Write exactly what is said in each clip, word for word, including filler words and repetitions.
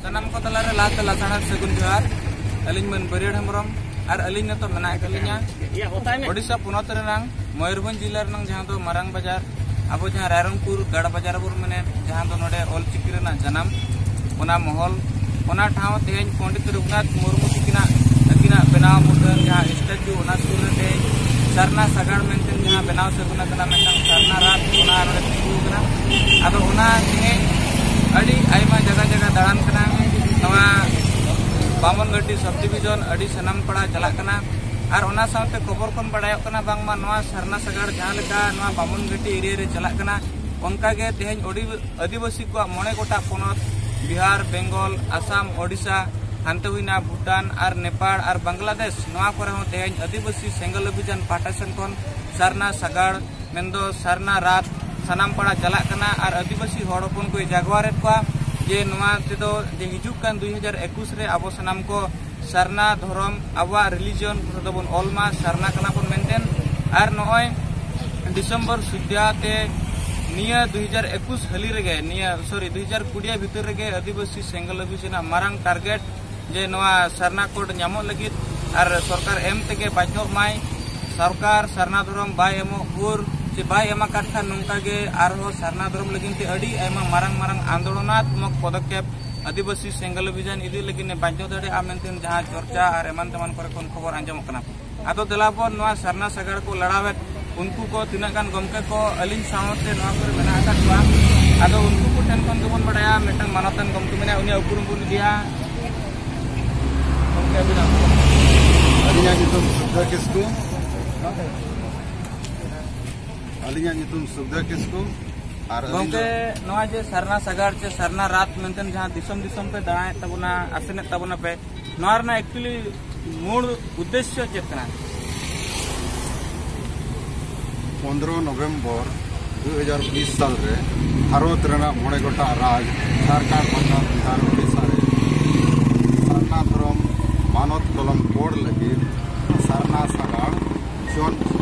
ᱥᱟᱱᱟᱢ ᱠᱚ ᱛᱟᱞᱟᱨᱮ ᱞᱟᱦᱟᱛᱮ ᱞᱟᱥᱟᱲᱦᱮᱫ ᱥᱟᱹᱜᱩᱱ ᱡᱚᱦᱟᱨ᱾ ᱟᱹᱞᱤᱧ ᱢᱟᱹᱱ ᱵᱟᱹᱨᱭᱟᱹᱲ ᱦᱮᱢᱵᱨᱚᱢ ᱟᱨ ᱟᱹᱞᱤᱧ ᱱᱤᱛᱚᱜ ᱢᱮᱱᱟᱜ ᱟᱠᱟᱫ ᱞᱤᱧᱟ ᱳᱰᱤᱥᱟ ᱯᱚᱱᱚᱛ ᱨᱮᱱᱟᱝ ᱢᱚᱭᱩᱨᱵᱷᱚᱸᱡᱽ ᱡᱤᱞᱟ ᱨᱮᱱᱟᱝ ᱡᱟᱦᱟᱸ ᱫᱚ ᱢᱟᱨᱟᱝ ᱵᱟᱡᱟᱨ, ᱟᱵᱚ ᱡᱟᱦᱟᱸ ᱨᱟᱭᱨᱚᱝᱯᱩᱨ ᱜᱟᱲ ᱵᱟᱡᱟᱨ ᱵᱚᱱ ᱢᱮᱱᱮᱫ, ᱡᱟᱦᱟᱸ ᱫᱚ ᱱᱚᱰᱮ ᱚᱞ ᱪᱤᱠᱤ ᱨᱮᱱᱟᱜ ᱡᱟᱱᱟᱢ, ᱚᱱᱟ ᱢᱚᱦᱚᱞ, ᱚᱱᱟ ᱴᱷᱟᱶ ᱛᱮᱦᱮᱧ ᱯᱚᱸᱰᱤᱛ ᱨᱚᱜᱷᱩᱱᱟᱛᱷ ᱢᱩᱨᱢᱩ ᱛᱤᱠᱤᱱᱟᱜ, ᱟᱹᱠᱤᱱᱟᱜ ᱵᱮᱱᱟᱣ ᱢᱩᱴᱷᱟᱹᱱ ᱡᱟᱦᱟᱸ ᱥᱴᱮᱪᱩ, ᱚᱱᱟ ᱥᱩᱨ ᱨᱮ ᱛᱮᱦᱮᱧ ᱥᱟᱨᱱᱟ ᱥᱟᱜᱟᱲ ᱢᱮᱱᱛᱮ ᱡᱟᱦᱟᱸ ᱵᱮᱱᱟᱣ ᱥᱟᱹᱜᱩᱱ ᱟᱠᱟᱱᱟ ᱢᱤᱫᱴᱟᱝ ᱥᱟᱨᱱᱟ ᱨᱟᱛ, ᱚᱱᱟ ᱱᱚᱰᱮ ᱛᱤᱸᱜᱩ ᱟᱠᱟᱱᱟ᱾ ᱟᱫᱚ ᱚᱱᱟ ᱛᱮᱦᱮᱧ ᱟᱹᱰᱤ ᱟᱭᱢᱟ ᱡᱟᱭᱜᱟ ᱡᱟᱭᱜᱟ ᱫᱟᱬᱟᱱ ᱠᱟᱱᱟ᱾ ᱱᱚᱣᱟ ᱵᱟᱢᱚᱱ ᱜᱷᱟᱹᱴᱤ ᱥᱟᱵ ᱰᱤᱵᱷᱤᱡᱚᱱ ᱟᱹᱰᱤ ᱥᱟᱱᱟᱢ ᱯᱟᱲᱟ ᱪᱟᱞᱟᱜ ᱠᱟᱱᱟ᱾ ᱟᱨ ᱚᱱᱟ ᱥᱟᱶᱛᱮ ᱠᱷᱚᱵᱚᱨ ᱠᱷᱚᱱ ᱵᱟᱲᱟᱭᱚᱜ ᱠᱟᱱᱟ ᱵᱟᱝᱢᱟ ᱱᱚᱣᱟ ᱥᱟᱨᱱᱟ ᱥᱟᱜᱟᱲ ᱡᱟᱦᱟᱸ ᱞᱮᱠᱟ ᱱᱚᱣᱟ ᱵᱟᱢᱚᱱ ᱜᱷᱟᱹᱴᱤ ᱮᱨᱤᱭᱟ ᱨᱮ ᱪᱟᱞᱟᱜ ᱠᱟᱱᱟ, ᱚᱱᱠᱟᱜᱮ ᱛᱮᱦᱮᱧ ᱚᱰᱤ-, ᱟᱹᱫᱤᱵᱟᱹᱥᱤ ᱠᱚᱣᱟᱜ ᱢᱚᱬᱮ ᱜᱚᱴᱟᱝ ᱯᱚᱱᱚᱛ, ᱵᱤᱦᱟᱨ, ᱵᱮᱝᱜᱚᱞ, ᱟᱥᱟᱢ, ᱳᱰᱤᱥᱟ, ᱦᱟᱱᱛᱮ ᱦᱩᱭᱱᱟ ᱵᱷᱩᱴᱟᱱ ᱟᱨ ᱱᱮᱯᱟᱲ ᱟᱨ ᱵᱟᱝᱞᱟᱫᱮᱥ, ᱱᱚᱣᱟ ᱠᱚᱨᱮ ᱦᱚᱸ ᱛᱮᱦᱮᱧ ᱟᱹᱫᱤᱵᱟᱹᱥᱤ ᱥᱮᱸᱜᱮᱞ ᱚᱵᱷᱤᱡᱟᱱ ᱯᱟᱦᱴᱟ ᱥᱮᱱ ᱠᱷᱚᱱ ᱥᱟᱨᱱᱟ ᱥᱟᱜᱟᱲ ᱢᱮᱱᱫᱚ ᱥᱟᱨᱱᱟ ᱨᱟᱛ ᱥᱟᱱᱟᱢ ᱯᱟᱲᱟ ᱪᱟᱞᱟᱜ ᱠᱟᱱᱟ᱾ ᱟᱨ ᱟᱹᱫᱤᱵᱟᱹᱥᱤ ᱦᱚᱲ ᱦᱚᱯᱚᱱ ᱠᱚᱭ ᱡᱟᱜᱣᱟᱨᱮᱫ ᱠᱚᱣᱟ ᱡᱮ ᱱᱚᱣᱟ ᱛᱮᱫᱚ ᱡᱮ ᱦᱤᱡᱩᱜ ᱠᱟᱱ ᱫᱩᱭ ᱦᱟᱡᱟᱨ ᱮᱠᱩᱥ ᱨᱮ ᱟᱵᱚ ᱥᱟᱱᱟᱢ ᱠᱚ ᱥᱟᱨᱱᱟ ᱫᱷᱚᱨᱚᱢ ᱟᱵᱚᱣᱟᱜ ᱨᱤᱞᱤᱡᱤᱭᱚᱱ ᱨᱮᱫᱚ ᱵᱚᱱ ᱚᱞ ᱢᱟ, ᱥᱟᱨᱱᱟ ᱠᱟᱱᱟ ᱵᱚᱱ ᱢᱮᱱᱛᱮ᱾ ᱟᱨ ᱱᱚᱜᱼᱚᱭ ᱰᱤᱥᱮᱢᱵᱚᱨ ᱥᱩᱫᱷᱟ ᱛᱮ ᱱᱤᱭᱟᱹ ᱫᱩᱭ ᱦᱟᱡᱟᱨ ᱮᱠᱩᱥ ᱦᱟᱹᱞᱤ ᱨᱮᱜᱮ, ᱱᱤᱭᱟᱹ, ᱥᱚᱨᱤ, ᱫᱩᱭ ᱦᱟᱡᱟᱨ ᱠᱩᱲᱤ ᱵᱷᱤᱛᱤᱨ ᱨᱮᱜᱮ ᱟᱹᱫᱤᱵᱟᱹᱥᱤ ᱥᱮᱸᱜᱮᱞ ᱚᱵᱷᱤᱡᱟᱱ ᱨᱮᱱᱟᱜ ᱢᱟᱨᱟᱝ ᱴᱟᱨᱜᱮᱴ ᱡᱮ ᱱᱚᱣᱟ ᱥᱟᱨᱱᱟ ᱠᱳᱰ ᱧᱟᱢᱚᱜ ᱞᱟᱹᱜᱤᱫ ᱟᱨ ᱥᱚᱨᱠᱟᱨ ᱮᱢ ᱛᱮᱜᱮ ᱵᱟᱫᱽᱫᱷᱚᱜ ᱢᱟᱭ᱾ ᱥᱚᱨᱠᱟᱨ ᱥᱟᱨᱱᱟ ᱫᱷᱚᱨᱚᱢ ᱵᱟᱭ ᱮᱢᱚᱜ ᱵᱷᱳᱨ ᱪᱮ ᱵᱟᱭ ᱮᱢ ᱟᱠᱟᱫ ᱠᱷᱟᱱ ᱱᱚᱝᱠᱟ ᱜᱮ ᱟᱨᱦᱚᱸ ᱥᱟᱨᱱᱟ ᱫᱷᱚᱨᱚᱢ ᱞᱟᱹᱜᱤᱫ ᱛᱮ ᱟᱹᱰᱤ ᱟᱭᱢᱟ ᱢᱟᱨᱟᱝ ᱢᱟᱨᱟᱝ ᱟᱱᱫᱳᱞᱚᱱᱟᱛᱢᱚᱠ ᱯᱚᱫᱚᱠᱷᱮᱯ ᱟᱹᱫᱤᱵᱟᱹᱥᱤ ᱥᱮᱸᱜᱮᱞ ᱚᱵᱷᱤᱡᱟᱱ ᱤᱫᱤ ᱞᱟᱹᱜᱤᱫ ᱮ ᱵᱟᱫᱽᱫᱷᱚ ᱫᱟᱲᱮᱭᱟᱜᱼᱟ ᱢᱮᱱᱛᱮ ᱡᱟᱦᱟᱸ ᱪᱚᱨᱪᱟ ᱟᱨ ᱮᱢᱟᱱ ᱛᱮᱢᱟᱱ ᱠᱚᱨᱮ ᱠᱷᱚᱱ ᱠᱷᱚᱵᱚᱨ ᱟᱸᱡᱚᱢᱚᱜ ᱠᱟᱱᱟ᱾ ᱟᱫᱚ ᱫᱮᱞᱟ ᱵᱚᱱ ᱱᱚᱣᱟ ᱥᱟᱨᱱᱟ ᱥᱟᱜᱟᱲ ᱠᱚ ᱞᱟᱲᱟᱣᱮᱫ ᱩᱱᱠᱩ ᱠᱚ ᱛᱤᱱᱟᱹᱜ ᱜᱟᱱ ᱜᱚᱢᱠᱮ ᱠᱚ ᱟᱹᱞᱤᱧ ᱥᱟᱶᱛᱮ ᱱᱚᱣᱟ ᱠᱚᱨᱮ ᱢᱮᱱᱟᱜ ᱟᱠᱟᱫ ᱠᱚᱣᱟ᱾ ᱟᱫᱚ ᱩᱱᱠᱩ ᱠᱚᱴᱷᱮᱱ ᱠᱷᱚᱱ ᱜᱮᱵᱚᱱ ᱵᱟᱲᱟᱭᱟ, ᱢᱤᱫᱴᱟᱝ ᱢᱟᱱᱚᱛᱟᱱ ᱜᱚᱢᱠᱮ ᱢᱮᱱᱟᱭᱟ, ᱩᱱᱤᱭᱟᱜ ᱩᱯᱨᱩᱢ ᱵᱚᱱ ᱤᱫᱤᱭᱟ᱾ ᱜᱚᱢᱠᱮ ᱟᱹᱵᱤᱱᱟᱜ ᱩᱯᱨᱩᱢ? ᱟᱹᱞᱤᱧᱟᱜ ᱧᱩᱛᱩᱢ ᱥᱩᱠᱫᱟ ᱠᱤᱥᱠᱩ᱾ ᱟᱹᱞᱤᱧᱟᱜ ᱧᱩᱛᱩᱢ ᱥᱩᱠᱫᱟ ᱠᱤᱥᱠᱩ᱾ ᱟᱨ ᱟᱹᱞᱤᱧ ᱫᱚ ᱜᱚᱢᱠᱮ, ᱱᱚᱣᱟ ᱡᱮ ᱥᱟᱨᱱᱟ ᱥᱟᱜᱟᱲ ᱪᱮ ᱥᱟᱨᱱᱟ ᱨᱟᱛ ᱢᱮᱱᱛᱮ ᱡᱟᱦᱟᱸ ᱫᱤᱥᱚᱢ ᱫᱤᱥᱚᱢ ᱯᱮ ᱫᱟᱬᱟᱭᱮᱫ ᱛᱟᱵᱚᱱᱟ, ᱟᱥᱮᱱᱮᱫ ᱛᱟᱵᱚᱱᱟ ᱯᱮ, ᱱᱚᱣᱟ ᱨᱮᱱᱟᱜ actually ᱢᱩᱞ ᱩᱫᱽᱫᱮᱥᱥᱚ ᱪᱮᱫ ᱠᱟᱱᱟ? ᱯᱚᱱᱫᱽᱨᱚ ᱱᱚᱵᱷᱮᱢᱵᱚᱨ ᱫᱩ ᱦᱟᱡᱟᱨ ᱵᱤᱥ ᱥᱟᱞ ᱨᱮ ᱵᱷᱟᱨᱚᱛ ᱨᱮᱱᱟᱜ ᱢᱚᱬᱮ ᱜᱚᱴᱟᱝ ᱨᱟᱡᱽ ᱡᱷᱟᱲᱠᱷᱚᱸᱰ, ᱵᱟᱝᱜᱟᱞ, ᱵᱤᱦᱟᱨ, ᱳᱰᱤᱥᱟ ᱨᱮ ᱥᱟᱨᱱᱟ ᱫᱷᱚᱨᱚᱢ ᱢᱟᱱᱚᱛ ᱠᱚᱞᱚᱢ ᱠᱳᱰ ᱞᱟᱹᱜᱤᱫ ᱥᱟᱨᱱᱟ ᱥᱟᱜᱟᱲ ᱪᱚᱞ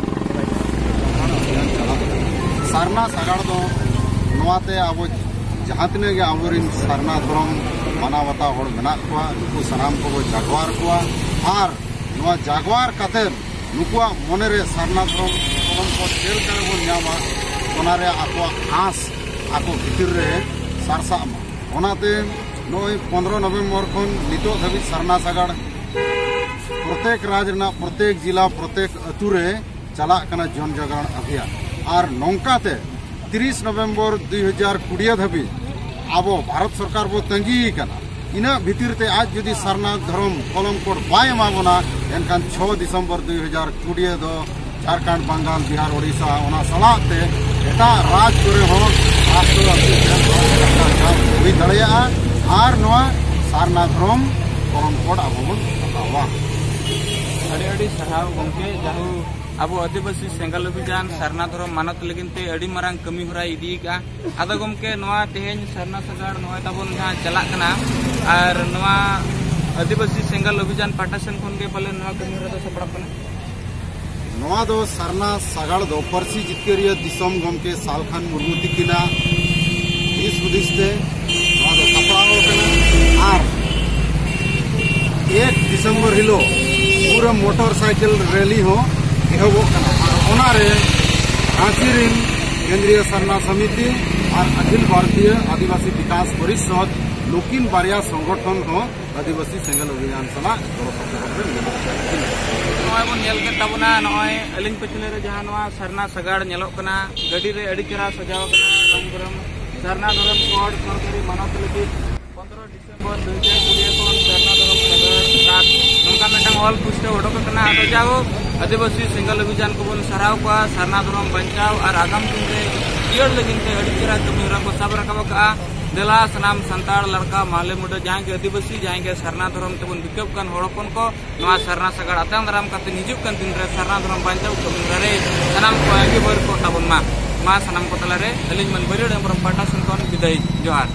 ᱪᱟᱞᱟᱜ ᱠᱟᱱᱟ᱾ ᱥᱟᱨᱱᱟ ᱥᱟᱜᱟᱲ ᱫᱚ ᱱᱚᱣᱟᱛᱮ ᱟᱵᱚ ᱡᱟᱦᱟᱸ ᱛᱤᱱᱟᱹᱜ ᱜᱮ ᱟᱵᱚᱨᱮᱱ ᱥᱟᱨᱱᱟ ᱫᱷᱚᱨᱚᱢ ᱢᱟᱱᱟᱣ ᱵᱟᱛᱟᱣ ᱦᱚᱲ ᱢᱮᱱᱟᱜ ᱠᱚᱣᱟ, ᱱᱩᱠᱩ ᱥᱟᱱᱟᱢ ᱠᱚᱵᱚ ᱡᱟᱜᱣᱟᱨ ᱠᱚᱣᱟ᱾ ᱟᱨ ᱱᱚᱣᱟ ᱡᱟᱜᱣᱟᱨ ᱠᱟᱛᱮ ᱱᱩᱠᱩᱣᱟᱜ ᱢᱚᱱᱮ ᱨᱮ ᱥᱟᱨᱱᱟ ᱫᱷᱚᱨᱚᱢ ᱠᱚᱞᱚᱝᱠᱚ ᱪᱮᱫ ᱞᱮᱠᱟ ᱨᱮᱵᱚᱱ ᱧᱟᱢᱟ, ᱚᱱᱟ ᱨᱮ ᱟᱠᱚᱣᱟᱜ ᱟᱸᱥ ᱟᱠᱚ ᱵᱷᱤᱛᱤᱨ ᱨᱮ ᱥᱟᱨᱥᱟᱜ ᱢᱟ᱾ ᱚᱱᱟᱛᱮ ᱱᱚᱜᱼᱚᱭ ᱯᱚᱱᱨᱚ ᱱᱚᱵᱷᱮᱢᱵᱚᱨ ᱠᱷᱚᱱ ᱱᱤᱛᱚᱜ ᱫᱷᱟᱹᱵᱤᱡ ᱥᱟᱨᱱᱟ ᱥᱟᱜᱟᱲ ᱯᱨᱚᱛᱮᱠ ᱨᱟᱡᱽ ᱨᱮᱱᱟᱜ ᱯᱨᱚᱛᱮᱠ ᱡᱤᱞᱟ, ᱯᱨᱚᱛᱮᱠ ᱟᱹᱛᱩ ᱨᱮ ᱪᱟᱞᱟᱜ ᱠᱟᱱᱟ ᱡᱚᱱ ᱡᱟᱜᱽᱨᱚᱬ ᱚᱵᱷᱤᱭᱟᱱ᱾ ᱟᱨ ᱱᱚᱝᱠᱟᱛᱮ ᱛᱤᱨᱤᱥ ᱱᱚᱵᱷᱮᱢᱵᱚᱨ ᱫᱩᱭ ᱦᱟᱡᱟᱨ ᱠᱩᱲᱤ ᱫᱷᱟᱹᱵᱤᱡ ᱟᱵᱚ ᱵᱷᱟᱨᱚᱛ ᱥᱚᱨᱠᱟᱨ ᱵᱚ ᱛᱟᱺᱜᱤ ᱠᱟᱱᱟ᱾ ᱤᱱᱟᱹᱜ ᱵᱷᱤᱛᱤᱨ ᱛᱮ ᱟᱡ ᱡᱩᱫᱤ ᱥᱟᱨᱱᱟ ᱫᱷᱚᱨᱚᱢ ᱠᱚᱞᱚᱢ ᱠᱳᱰ ᱵᱟᱭ ᱮᱢᱟ ᱵᱚᱱᱟ, ᱮᱱᱠᱷᱟᱱ ᱪᱷᱚ ᱰᱤᱥᱮᱢᱵᱚᱨ ᱫᱩᱭ ᱦᱟᱡᱟᱨ ᱠᱩᱲᱤ ᱫᱚ ᱡᱷᱟᱲᱠᱷᱚᱸᱰ, ᱵᱟᱝᱜᱟᱞ, ᱵᱤᱦᱟᱨ, ᱳᱰᱤᱥᱟ, ᱚᱱᱟ ᱥᱟᱞᱟᱜ ᱛᱮ ᱮᱴᱟᱜ ᱨᱟᱡᱽ ᱠᱚᱨᱮ ᱦᱚᱸ ᱨᱟᱥᱴᱨᱚ ᱟᱹᱛᱩ ᱡᱟᱦᱟᱸ ᱦᱩᱭ ᱫᱟᱲᱮᱭᱟᱜᱼᱟ᱾ ᱟᱨ ᱱᱚᱣᱟ ᱥᱟᱨᱱᱟ ᱫᱷᱚᱨᱚᱢ ᱠᱚᱞᱚᱢ ᱠᱳᱰ ᱟᱵᱚ ᱵᱚᱱ ᱦᱟᱛᱟᱣᱟ᱾ ᱟᱹᱰᱤ ᱟᱹᱰᱤ ᱥᱟᱨᱦᱟᱣ ᱜᱚᱢᱠᱮ, ᱡᱟᱦᱳ ᱟᱵᱚ ᱟᱹᱫᱤᱵᱟᱹᱥᱤ ᱥᱮᱸᱜᱮᱞ ᱚᱵᱷᱤᱡᱟᱱ ᱥᱟᱨᱱᱟ ᱫᱷᱚᱨᱚᱢ ᱢᱟᱱᱚᱛ ᱞᱟᱹᱜᱤᱫ ᱛᱮ ᱟᱹᱰᱤ ᱢᱟᱨᱟᱝ ᱠᱟᱹᱢᱤ ᱦᱚᱨᱟᱭ ᱤᱫᱤ ᱟᱠᱟᱫᱼᱟ᱾ ᱟᱫᱚ ᱜᱚᱢᱠᱮ, ᱱᱚᱣᱟ ᱛᱮᱦᱮᱧ ᱥᱟᱨᱱᱟ ᱥᱟᱜᱟᱲ ᱱᱚᱜᱼᱚᱭ ᱛᱟᱵᱚᱱ ᱡᱟᱦᱟᱸ ᱪᱟᱞᱟᱜ ᱠᱟᱱᱟ, ᱟᱨ ᱱᱚᱣᱟ ᱟᱹᱫᱤᱵᱟᱹᱥᱤ ᱥᱮᱸᱜᱮᱞ ᱚᱵᱷᱤᱡᱟᱱ ᱯᱟᱦᱴᱟ ᱥᱮᱱ ᱠᱷᱚᱱ ᱜᱮ ᱯᱟᱞᱮ ᱱᱚᱣᱟ ᱠᱟᱹᱢᱤ ᱦᱚᱨᱟ ᱫᱚ ᱥᱟᱯᱲᱟᱜ ᱠᱟᱱᱟ? ᱱᱚᱣᱟ ᱫᱚ ᱥᱟᱨᱱᱟ ᱥᱟᱜᱟᱲ ᱫᱚ ᱯᱟᱹᱨᱥᱤ ᱡᱤᱛᱠᱟᱹᱨᱤᱭᱟᱹ ᱫᱤᱥᱚᱢ ᱜᱚᱢᱠᱮ ᱥᱟᱞᱠᱷᱟᱱ ᱢᱩᱨᱢᱩ ᱛᱤᱠᱤᱱᱟᱜ ᱫᱤᱥ ᱦᱩᱫᱤᱥ ᱛᱮ ᱱᱚᱣᱟ ᱫᱚ ᱥᱟᱯᱲᱟᱣ ᱠᱟᱱᱟ᱾ ᱟᱨ ᱮᱠ ᱰᱤᱥᱮᱢᱵᱚᱨ ᱦᱤᱞᱳᱜ ᱯᱩᱨᱟᱹ ᱢᱚᱴᱚᱨ ᱥᱟᱭᱠᱮᱞ ᱨᱮᱞᱤ ᱦᱚᱸ ᱮᱦᱚᱵᱚᱜ ᱠᱟᱱᱟ᱾ ᱟᱨ ᱚᱱᱟᱨᱮ ᱨᱟᱸᱪᱤ ᱨᱤᱱ ᱠᱮᱱᱫᱨᱤᱭᱚ ᱥᱟᱨᱱᱟ ᱥᱚᱢᱤᱛᱤ ᱟᱨ ᱟᱠᱷᱤᱞ ᱵᱷᱟᱨᱚᱛᱤᱭᱚ ᱟᱹᱫᱤᱵᱟᱹᱥᱤ ᱵᱤᱠᱟᱥ ᱯᱚᱨᱤᱥᱚᱫᱽ ᱱᱩᱠᱤᱱ ᱵᱟᱨᱭᱟ ᱥᱚᱝᱜᱚᱴᱷᱚᱱ ᱦᱚᱸ ᱟᱹᱫᱤᱵᱟᱹᱥᱤ ᱥᱮᱸᱜᱮᱞ ᱚᱵᱷᱤᱭᱟᱱ ᱥᱟᱞᱟᱜ ᱜᱚᱲᱚ ᱥᱚᱯᱚᱦᱚᱫ ᱨᱮ ᱢᱮᱱᱟᱜ ᱠᱤᱱᱟ᱾ ᱱᱚᱜᱼᱚᱭ ᱵᱚᱱ ᱧᱮᱞ ᱠᱮᱫ ᱛᱟᱵᱚᱱᱟ, ᱱᱚᱜᱼᱚᱭ ᱟᱹᱞᱤᱧ ᱯᱟᱹᱪᱷᱞᱟᱹ ᱨᱮ ᱡᱟᱦᱟᱸ ᱱᱚᱣᱟ ᱥᱟᱨᱱᱟ ᱥᱟᱜᱟᱲ ᱧᱮᱞᱚᱜ ᱠᱟᱱᱟ, ᱜᱟᱹᱰᱤ ᱨᱮ ᱟᱹᱰᱤ ᱪᱮᱦᱨᱟ ᱥᱟᱡᱟᱣ ᱟᱠᱟᱱᱟ, ᱨᱚᱝ ᱵᱮᱨᱚᱝ ᱥᱟᱨᱱᱟ ᱫᱷᱚᱨᱚᱢ ᱠᱳᱰ ᱥᱚᱨᱠᱟᱨᱤ ᱢᱟᱱᱚᱛ ᱞᱟᱹᱜᱤᱫ ᱯᱚᱱᱨᱚ ᱰᱤᱥᱮᱢᱵᱚᱨ ᱫᱩ ᱦᱟᱡᱟᱨ ᱠᱩᱲᱤ ᱠᱷᱚᱱ ᱥᱟᱨᱱᱟ ᱫᱷᱚᱨᱚᱢ ᱥᱟᱜᱟᱲ ᱨᱟᱛ ᱱᱚᱝᱠᱟ ᱢᱤᱫᱴᱟᱝ ᱚᱞ ᱯᱩᱥᱴᱟᱹᱣ ᱚᱰᱚᱠ ᱟᱠᱟᱱᱟ᱾ ᱟᱫᱚ ᱡᱟᱭᱦᱳᱠ, ᱟᱹᱫᱤᱵᱟᱹᱥᱤ ᱥᱮᱸᱜᱮᱞ ᱚᱵᱷᱤᱡᱟᱱ ᱠᱚᱵᱚᱱ ᱥᱟᱨᱦᱟᱣ ᱠᱚᱣᱟ, ᱥᱟᱨᱱᱟ ᱫᱷᱚᱨᱚᱢ ᱵᱟᱧᱪᱟᱣ ᱟᱨ ᱟᱜᱟᱢ ᱫᱤᱱ ᱨᱮ ᱡᱤᱭᱟᱹᱲ ᱞᱟᱹᱜᱤᱫ ᱛᱮ ᱟᱹᱰᱤ ᱪᱮᱦᱨᱟ ᱠᱟᱹᱢᱤ ᱦᱚᱨᱟ ᱠᱚ ᱥᱟᱵ ᱨᱟᱠᱟᱵ ᱟᱠᱟᱫᱼᱟ᱾ ᱫᱮᱞᱟ ᱥᱟᱱᱟᱢ ᱥᱟᱱᱛᱟᱲ ᱞᱟᱲᱠᱟ ᱢᱟᱦᱞᱮ ᱢᱩᱰᱟᱹ ᱡᱟᱦᱟᱸᱭ ᱜᱮ ᱟᱹᱫᱤᱵᱟᱹᱥᱤ, ᱡᱟᱦᱟᱸᱭ ᱜᱮ ᱥᱟᱨᱱᱟ ᱫᱷᱚᱨᱚᱢ ᱛᱮᱵᱚᱱ ᱵᱤᱠᱟᱹᱣ ᱠᱟᱱ ᱦᱚᱲ ᱦᱚᱯᱚᱱ ᱠᱚ, ᱱᱚᱣᱟ ᱥᱟᱨᱱᱟ ᱥᱟᱜᱟᱲ ᱟᱛᱟᱝ ᱫᱟᱨᱟᱢ ᱠᱟᱛᱮ ᱦᱤᱡᱩᱜ ᱠᱟᱱ ᱫᱤᱱ ᱨᱮ ᱥᱟᱨᱱᱟ ᱫᱷᱚᱨᱚᱢ ᱵᱟᱧᱪᱟᱣ ᱠᱟᱹᱢᱤ ᱦᱚᱨᱟ ᱨᱮ ᱥᱟᱱᱟᱢ ᱠᱚ ᱟᱸᱜᱤᱵᱷᱟᱹᱨ ᱠᱚᱜ ᱛᱟᱵᱚᱱ ᱢᱟ᱾ ᱢᱟ ᱥᱟᱱᱟᱢ ᱠᱚ ᱛᱟᱞᱟᱨᱮ ᱟᱹᱞᱤᱧ ᱢᱟᱹᱱ ᱵᱟᱹᱨᱭᱟᱹᱲ ᱦᱮᱢᱵᱨᱚᱢ ᱯᱟᱦᱴᱟ ᱥᱮᱱ ᱠᱷᱚᱱ ᱵᱤᱫᱟᱹᱭ ᱡᱚᱦᱟᱨ᱾